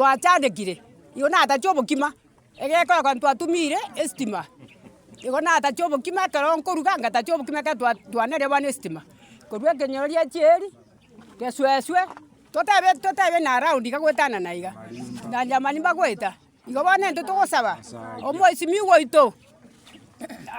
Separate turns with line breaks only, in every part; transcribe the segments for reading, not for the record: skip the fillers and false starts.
Twachandekire, igo natache obokima, egekora ntwatumire estima, igo natache obokima ekero nkoruga ngatacha obokima ekero twa twaneire bono estima. Korwa ekenyoro ria chieri, gesweswe, totebe totebe na around iga goetanana iga, na jamani mbagoeta. Igo bono intwe togosaba, omoisimigwa oito,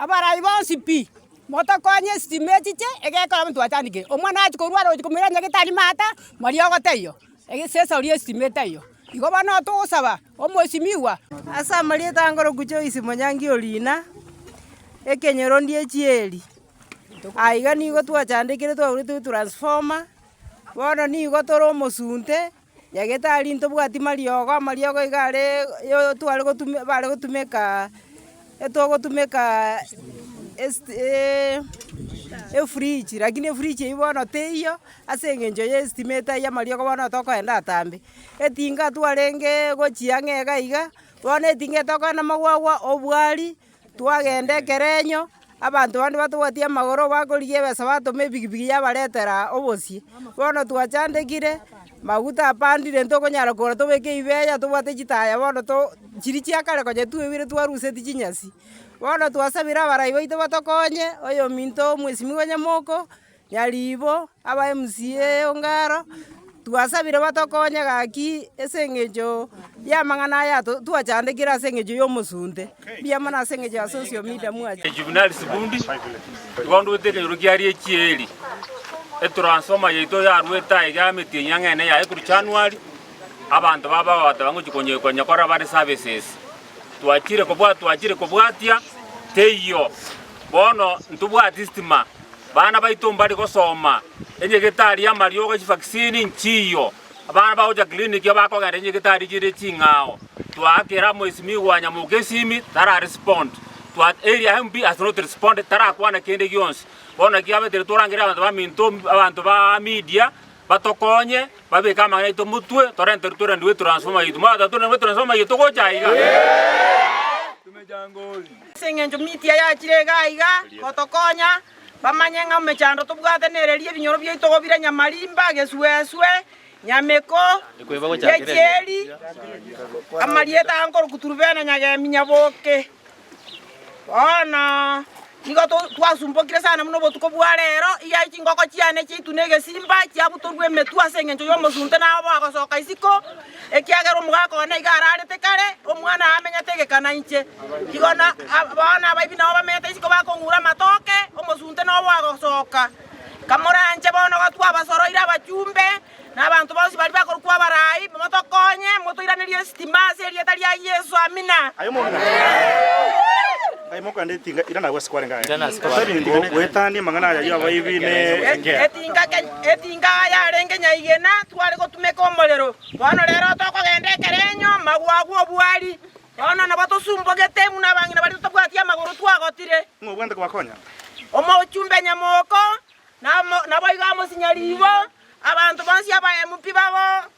abarai bonsi pi, motokonye estima echiche, egekora abanto twachandekire. Omwana achia korwara ochi komoira nyagetari maata, mariogo taiyo, esesa oria estima etaiyo. Igo bono togosaba, omoisimigwa.
Ase amarieta angoroku Joyce Monyangi Orina, ekenyoro ndie chieri, aiga nigo twachandekire twagoretwe etransformer, bono nigo tore omosunte. Nyagetari ntobwati mariogo, amariogo iga are yo tware gotume bare gotumeka etogotumeka esti efridge lakini efridge eywo bono teiyo ase eng'encho ya estima etaiyo amariogo bono tokoenda atambe. Etinga twarenge gochia ang'e iga iga, bono etinga etokogenda magwagwa obwari. Twagenda ekerenyo, abanto bande batobwati amagoro bakorigia ebesa batoma epikipiki yabaretera obosie. Bono twachandekire, maguta apandire ntokonyara kogora tobeke ibeya tobwate chitaya bono to chiria chia kare konya twebire twaruseti chinyasi. Bono twasabire abarai baito batokonye, oyominto omwesimigwa Nyamoko, Nyaribo, aba MCA Ongaro, twasabire batokonye gaki ase eng'encho y'amang'ana aya to twachandekire ase eng'encho y'omosunte. Mbuya mono ase eng'encho ya social media mwacha.
Juvenal Sibundi, igo ndwete ekenyoro kiaria echieri, etransformer yaito yarwete aye iga emetienyi ang'e ene yaye korwa January, abanto baba bagateba ngochia konye konyekora bare services. Twachire kobwa twachire kobwatia, teiyo. Bono ntobwati stima, bana baito mbari gosoma, enyegetari y'amariogo chivaccine nchiyo, abana bagocha clinic bakogenda enyegetari chire ching'ao. Twaakera mheshimiwa Nyamoka esimi tara respond, twa area MP has not responded tarakwana kende gionsi. Bono naki abetere torangerie abanto baminto abanto ba media batokonye babeke amang'ana aito motwe torenterwe torenderwe etransformer yaito. Mwagoteba torenderwe etransformer yaito gocha aiga.
Ase engencho mitia yachire iga aiga gotokonya, bamanye ng'a emechando tobwate nereria ebinyoro biaito gobire nyamarimba, gesuesue, nyameko, gechieri, amarieta aya nkorokwa Turubena Nyagemi Nyaboke. Bono nigo twasumbokire sana buna obotuko bwa rero, iga chingoko chiane chiaitwa na egesimba, chiabutorwa emetwe ase engencho y'omosunte nabo bagosoka isiko, ekiagera omogaka one iga ararete kare, omwana amenyete egeka nainche. Igo na bono abaibi nabo bamenyete isiko bakong'ura amatoke, omosunte nobo agosoka. Kamoranche bono iga twabasoroire abachumbe, na abanto bonsi baria bakorokwa abarai, motokonye, motoiranerie esitima ase erieta ria Yeso. Amina.
Aye omong'ina, ngai mokogenda etinga, irana agwo ase kwarenge aye. Totebi ngo goetania amang'ana aya y'abaibi ne
Etinga etinga yarenge nyaigena tware gotumeka omorero, bono rero tokogenda ekerenyo magwagwa obwari. Bono nabo tosumbogete buna abang'ina baria totabwati amagoro twagotire.
Ng'o obwenerete kobakonya?
Omochumbe nyamoko, naboigo amosinyaribo, abanto bonsi aba MP babo.